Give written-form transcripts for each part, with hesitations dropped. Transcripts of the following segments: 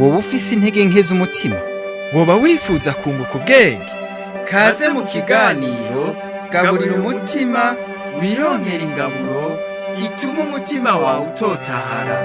Woba ufise intege nke z'umutima? Woba wifuza kunguka ubwenge? Kaze mu kiganiro Gaburira Umutima, wironkera ingaburo ituma umutima wawe utotahara.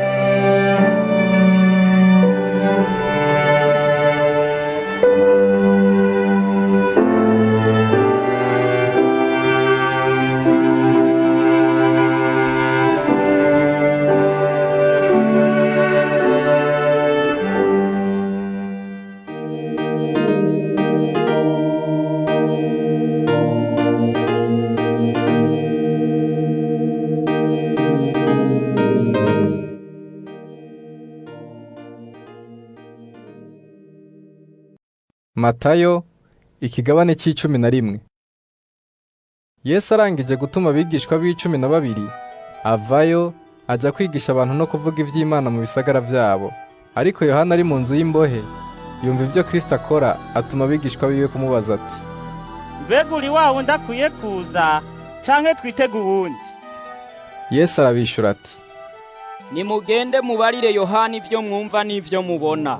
Matayo ikigabane c'11. Yesu arangije gutuma abigishwa b'12 avayo ajya kwigisha abantu no kuvuga ivy'Imana mu bisagara vyabo. Ariko Yohana ari mu nzu y'imbohe yumva ivyo Kristo akora, atuma abigishwa biwe kumubaza ati: Mbega uri wa wundi akwiye kuza canke twitege uwundi? Yesu arabishura ati: Nimugende mubarire Yohana ivyo mwumva n'ivyo mubona.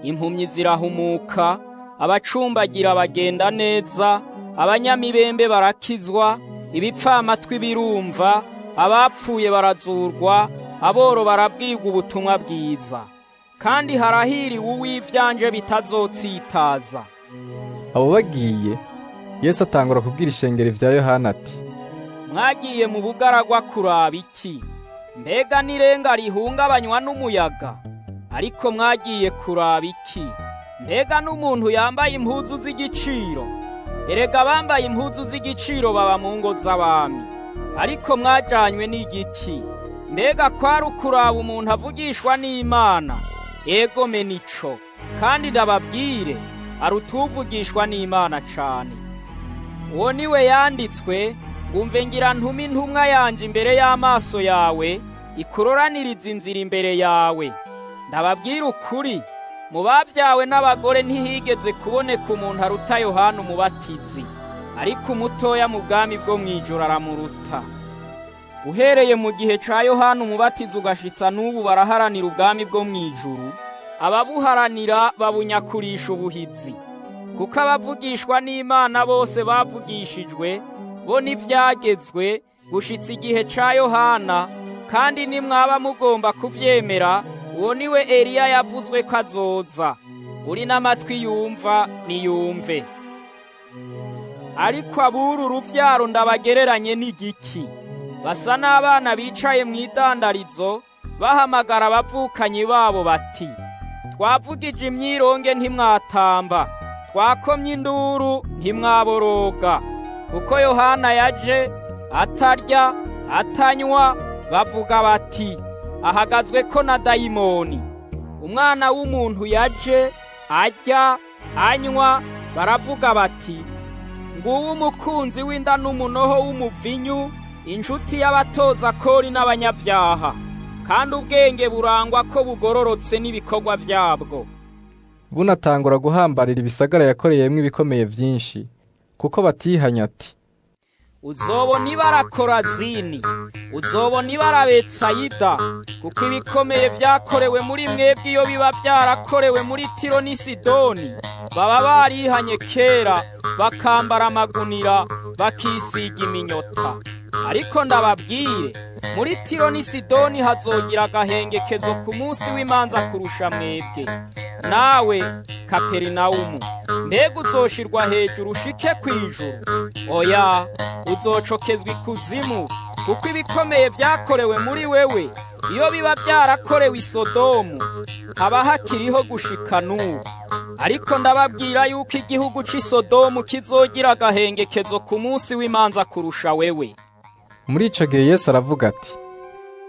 Impumyi zirahumuka, abacumbagira bagenda neza, abanyamibembe barakizwa, ibipfamatwi birumva, abapfuye barazurwa, aboro barabwirwa ubutumwa bwiza. Kandi harahiriwe uw'ivyanje bitazotsitaza. Abo bagiye, Yesu atangura kubwira ishengero vya Yohana ati: Mwagiye mu bugaragwa kuraba iki? Mbega n'irenga rihungabanywa n'umuyaga? Ariko mwagiye kuraba iki? Mbega n'umuntu yambaye impuzu z'igiciro? Erega bambaye impuzu z'igiciro baba mu ngo z'abami. Ariko mwajanywe n'igiki? Mbega kwari ukuraba umuntu avugishwa n'Imana? Ego menico, kandi ndababwire, arutuvugishwa n'Imana cane. Uwo niwe yanditswe: Umve, ngira ntume intumwa yanje imbere y'amaso yawe, ikuroraniriza inzira imbere yawe. Ndababwira ukuri, mu babyawe n'abagore ntihigeze kuboneka umuntu aruta Yohana Umubatizi, ariko umutoya mu bwami bwo mw'ijuru aramuruta. Uhereye mu gihe ca Yohana Umubatizi ugashitsa n'ubu baraharanira ubwami bwo mw'ijuru, ababuharanira babunyakurisha ubuhizi. Kuko abavugishwa n'Imana bose bavugishijwe bo n'ivyagezwe gushitsa igihe ca Yohana, kandi nimwaba mugomba kuvyemera, uwo niwe Eliya yavuzwe ko azoza. Uri n'amatwi yumva niyumve. Ariko aburu uruvyaro ndabagereranye n'igiki? Basa n'abana bicaye mu idandarizo bahamagara abavukanyi babo bati: Twavugije imyironge ntimwatamba, twakomye induru ntimwaboroga. Kuko Yohana yaje atarya atanywa, bavuga bati: Ahagazwe ko na dayimoni. Umwana w'umuntu yaje arya anywa, baravuga bati: Nguwo umukunzi w'inda n'umunoho w'umuvinyu, inshuti y'abatoza kori n'abanyabyaha. Kandi ubwenge burangwa ko bugororotse n'ibikorwa vyabwo. Bunatangura guhambarira ibisagara yakoreyemwo ibikomeye vyinshi, kuko batihanye ati: Uzobona ibara Korazini, uzobona ibara Betsayida, kuko ibikomeye vyakorewe muri mwebwe iyo biba vyarakorewe muri Tiro n'i Sidoni, baba barihanye kera, bakambara amagunira, bakisiga iminyota. Ariko ndababwire, muri Tiro n'i Sidoni hazogira agahengekezo ku munsi w'imanza kurusha mwebwe. Nawe Kaperinawumu, mbega uzoshirwa hejuru ushike kw'ijuru? Oya, uzocokezwa ikuzimu, kuko ibikomeye vyakorewe muri wewe iyo biba vyarakorewe i Sodomu, haba hakiriho gushika n'ubu. Ariko ndababwira yuko igihugu c'i Sodomu kizogira agahengekezo ku munsi w'imanza kurusha wewe. Muri ico gihe Yesu aravuga ati: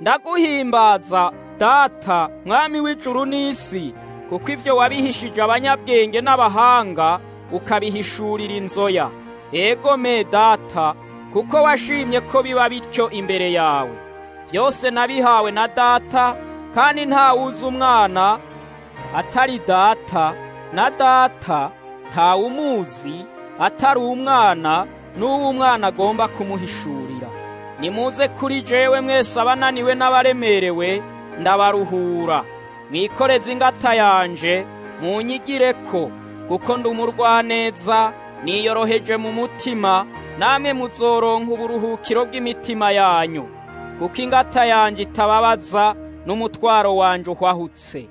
Ndaguhimbaza Data, Mwami w'ijuru n'isi, kuko ivyo wabihishije abanyabwenge n'abahanga ukabihishurira inzoya. Ego me Data, kuko washimye ko biba bityo imbere yawe. Byose nabihawe na Data, kandi ntawuzi umwana atari Data, na Data ntawumuzi atari Umwana, n'uwo Umwana agomba kumuhishurira. Nimuze kuri jewe mwese abananiwe n'abaremerewe, ndabaruhura. Mwikoreze ingata yanje, munyigireko, kuko ndi umurwaneza, niyoroheje mu mutima, namwe muzoronka uburuhukiro bw'imitima yanyu. Kuko ingata yanje itababaza, n'umutwaro wanje uhwahutse.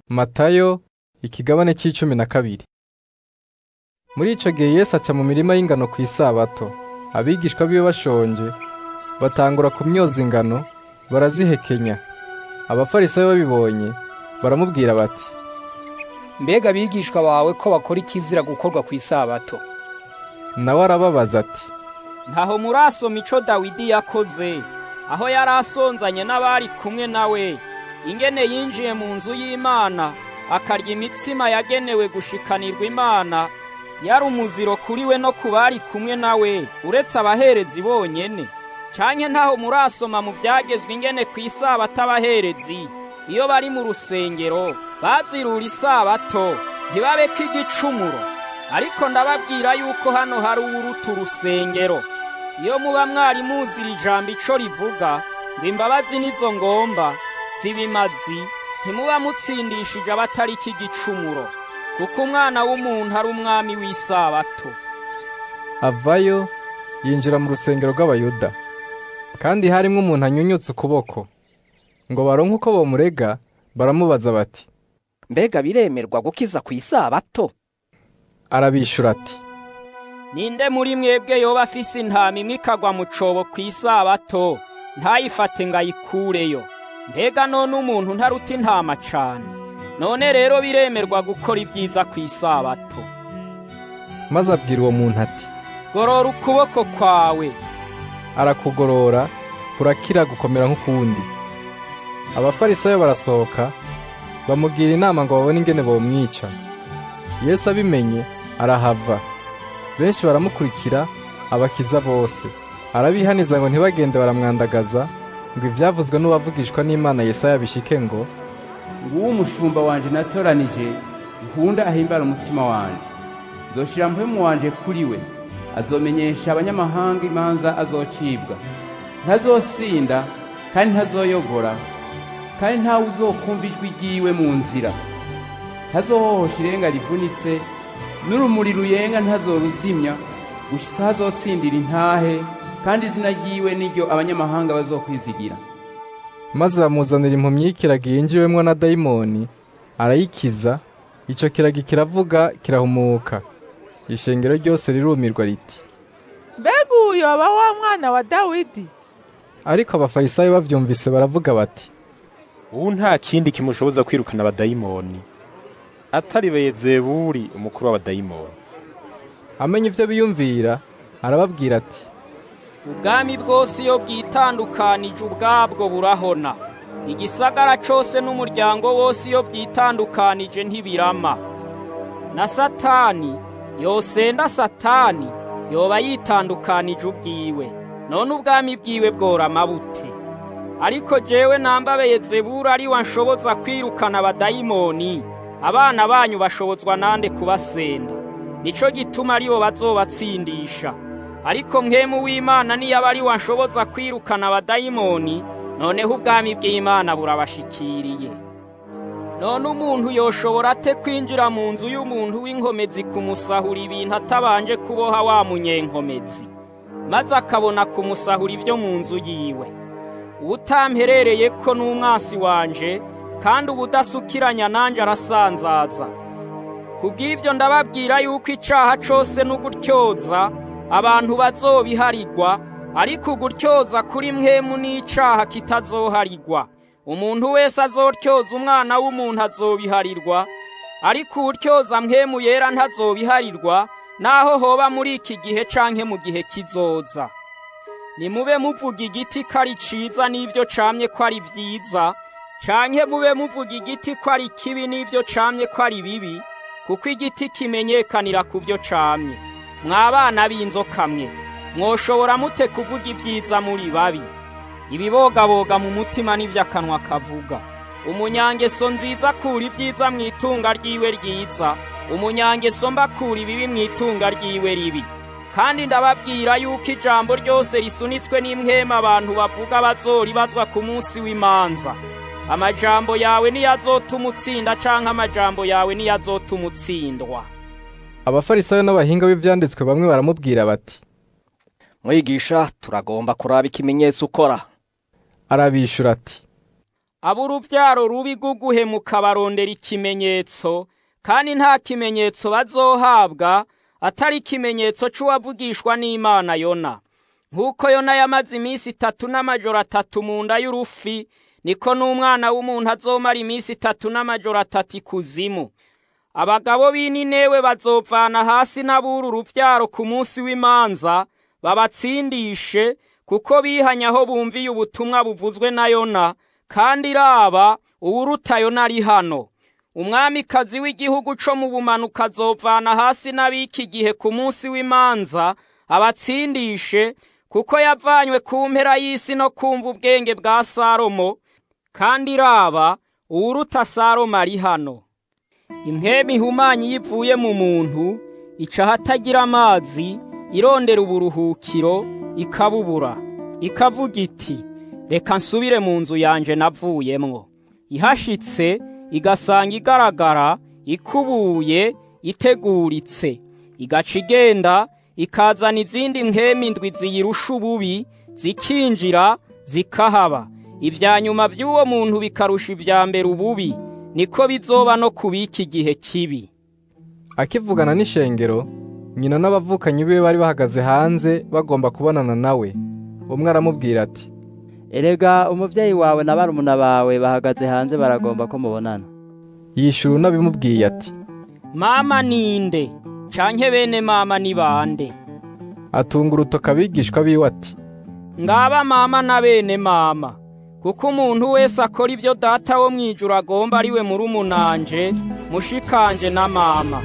Matayo ikigabane c'12. Muri ico gihe Yesu aca mu mirima y'ingano ku isabato. Abigishwa biwe bashonje batangura kumyoza ingano barazihekenya. Abafarisayo babibonye baramubwira bati, mbega abigishwa bawe ko bakora ikizira gukorwa ku isabato? Nawe arababaza ati, ntaho murasoma ico Dawidi yakoze, aho yari asonzanye n'abari kumwe nawe, ingene yinjiye mu nzu y'Imana akarya imitsima yagenewe gushikanirwa Imana, yari umuziro kuri we no ku bari kumwe nawe, uretse abaherezi bonyene. Canke ntaho murasoma mu vyagezwe ingene ku isabato abaherezi iyo bari mu rusengero bazirura isabato ntibabeko igicumuro? Ariko ndababwira yuko hano hari uwuruta urusengero. Iyo muba mwari muzira ijambo ico rivuga ngo imbabazi nizo ngomba, si bimazi, ntimuba mutsindishije abatari igicumuro, kuko Umwana w'umuntu ari umwami w'isabato. Avayo yinjira mu rusengero rw'Abayuda, kandi harimwo umuntu anyunyutse ukuboko. Ngo baronke uko bomurega, baramubaza bati, mbega biremerwa gukiza ku isabato? Arabishura ati, ninde muri mwebwe yoba afise intama imwe ikagwa mu cobo ku isabato, ntayifate ngo ayikureyo? Mbega none umuntu ntaruta intama cane? None rero biremerwa gukora ibyiza ku isabato. Maze abwira uwo muntu ati, gorora ukuboko kwawe. Arakugorora, kurakira gukomera nk'ukundi. Abafarisayo barasohoka bamugira inama ngo babone ingene bomwica. Yesu abimenye arahava. Benshi baramukurikira, abakiza bose. Arabihaniza ngo ntibagende baramwandagaza, ngo ivyavuzwe n'uwavugishwa n'Imana Yesaya bishike ngo, nguwo umushumba wanje natoranije, nkunda ahimbara umutima wanje. Nzoshira mpwemu wanje kuri we, azomenyesha abanyamahanga imanza azocibwa. Ntazosinda kandi ntazoyogora, kandi ntawe uzokumva ijwi ryiwe mu nzira. Ntazohohosha irenga rivunitse, n'urumuri ruyenga ntazoruzimya, gushitsa azotsindira intahe, kandi izina ryiwe niryo abanyamahanga bazokwizigira. Maze bamuzanira impumyi y'ikiragi yinjiwemwo na dayimoni, arayikiza. Ico kiragi kiravuga kirahumuka. Ishengero ryose rirumirwa riti, mbega uyu yoba wa mwana wa Dawidi? Ariko abafarisayo bavyumvise baravuga bati, ubu nta kindi kimushoboza kwirukana abadayimoni atari Beyezebuli umukuru w'abadayimoni. Amenye ivyo biyumvira, arababwira ati, ubwami bwose iyo bwitandukanije ubwabwo burahona. Igisagara cose n'umuryango wose iyo byitandukanije ntibirama. Na Satani yosenda Satani yoba yitandukanije ubwiwe, none ubwami bwiwe bworama bute? Ariko jewe namba Beyezebuli ari wanshoboza kwirukana abadayimoni, abana banyu bashobozwa nande kubasenda? Nico gituma aribo bazobatsindisha. Ariko mpwemu w'Imana niyaba ari wanshoboza kwirukana abadayimoni, noneho ubwami bw'Imana burabashikiriye. None umuntu yoshobora ate kwinjira mu nzu y'umuntu w'inkomezi kumusahura ibintu atabanje kuboha wa munyenkomezi, maze akabona kumusahura ibyo mu nzu yiwe? Uwutamperereye ko n'umwansi wanje, kandi ubudasukiranya nanje arasanzaza. Kubw'ivyo ndababwira yuko icaha cose n'ugutyoza abantu bazobiharigwa, ariko ugutyoza kuri mpwemu n'icaha kitazoharigwa. Umuntu wese azotyoza Umwana w'umuntu azobiharirwa, ariko uwutyoza mpwemu yera ntazobiharirwa, naho hoba muri iki gihe canke mu gihe kizoza. Nimube muvuga igiti ko ari ciza n'ivyo camye ko ari vyiza, Canke mube muvuga igiti ko ari kibi n'ibyo camye ko ari bibi, kuko igiti kimenyekanira ku byo camye. Mwabana b'inzoka mwe, mwoshobora mute kuvuga ibyiza muri babi? Ibibogaboga mu mutima n'ivyo akanwa kavuga. Umunyangeso nziza akura ibyiza mu itunga ryiwe ryiza, umunyangeso mbi akura ibibi mu itunga ryiwe ribi. Kandi ndababwira yuko ijambo ryose risunitswe n'impwema abantu bavuga bazoribazwa ku munsi w'imanza. Amajambo yawe niyazotuma utsinda canke amajambo yawe niyazotuma utsindwa. Abafarisayo n'abahinga b'ivyanditswe bamwe baramubwira bati: Mwigisha, turagomba kuraba ikimenyetso ukora. Arabishura ati: Ab'uruvyaro rubi rw'uguhemuka barondera ikimenyetso, kandi nta kimenyetso bazohabwa atari ikimenyetso c'uwavugishwa n'Imana Yona. Nk'uko Yona yamaze iminsi 3 n'amajoro 3 mu nda y'urufi, niko n'umwana w'umuntu azomara iminsi 3 n'amajoro 3 ikuzimu. Abagabo b'Ininewe bazovana hasi n'ab'uru ruvyaro ku munsi w'imanza, babatsindishe, kuko bihanye aho bumviye ubutumwa buvuzwe na Yona, kandi raba uwuruta Yona ari hano. Umwamikazi w'igihugu co mu bumanuka azovana hasi n'ab'iki gihe ku munsi w'imanza, abatsindishe, kuko yavanywe ku mpera y'isi no kumva ubwenge bwa Salomo, kandi raba uwuruta Salomo ari hano. Impwemu ihumanye iyo ivuye mu muntu, ica ahatagira amazi, irondera uburuhukiro, ikabubura. Ikavuga iti: reka nsubire mu nzu yanje navuyemwo. Ihashitse igasanga igaragara, ikubuye, iteguritse. Igaca igenda, ikazana izindi mpwemu 7 ziyirusha ububi, zikinjira, zikahaba. Ivya nyuma vy'uwo muntu bikarusha ivya mbere ububi. Niko bizoba no kubika igihe kibi. Akivugana n'ishengero, nyina n'abavukanyi biwe bari bahagaze hanze bagomba kubonana nawe. Umwe aramubwira ati: Erega umuvyeyi wawe na barumuna bawe bahagaze hanze baragomba ko mubonana. Yishura unabimubwiye ati: Mama ninde? Canke bene mama ni bande? Atunga urutoka abigishwa biwe ati: Ngaba mama na bene mama, kuko umuntu wese akora ibyo Data wo mwijuru agomba ariwe murumunanje, mushikanje na mama.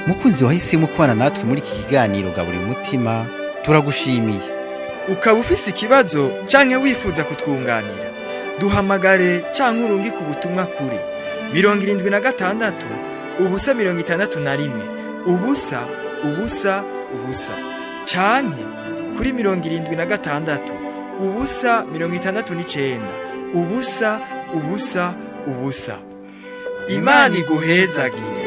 Mukunzi wahisemo kubana natwe muri iki kiganiro Gaburira Umutima, turagushimiye. Ukaba ufise ikibazo canke wifuza kutwunganira, duhamagare canke urungike ubutumwa kuri 76 0 61 0 0 0 canke kuri 76 0 69 0 0 0. Imana iguhezagire.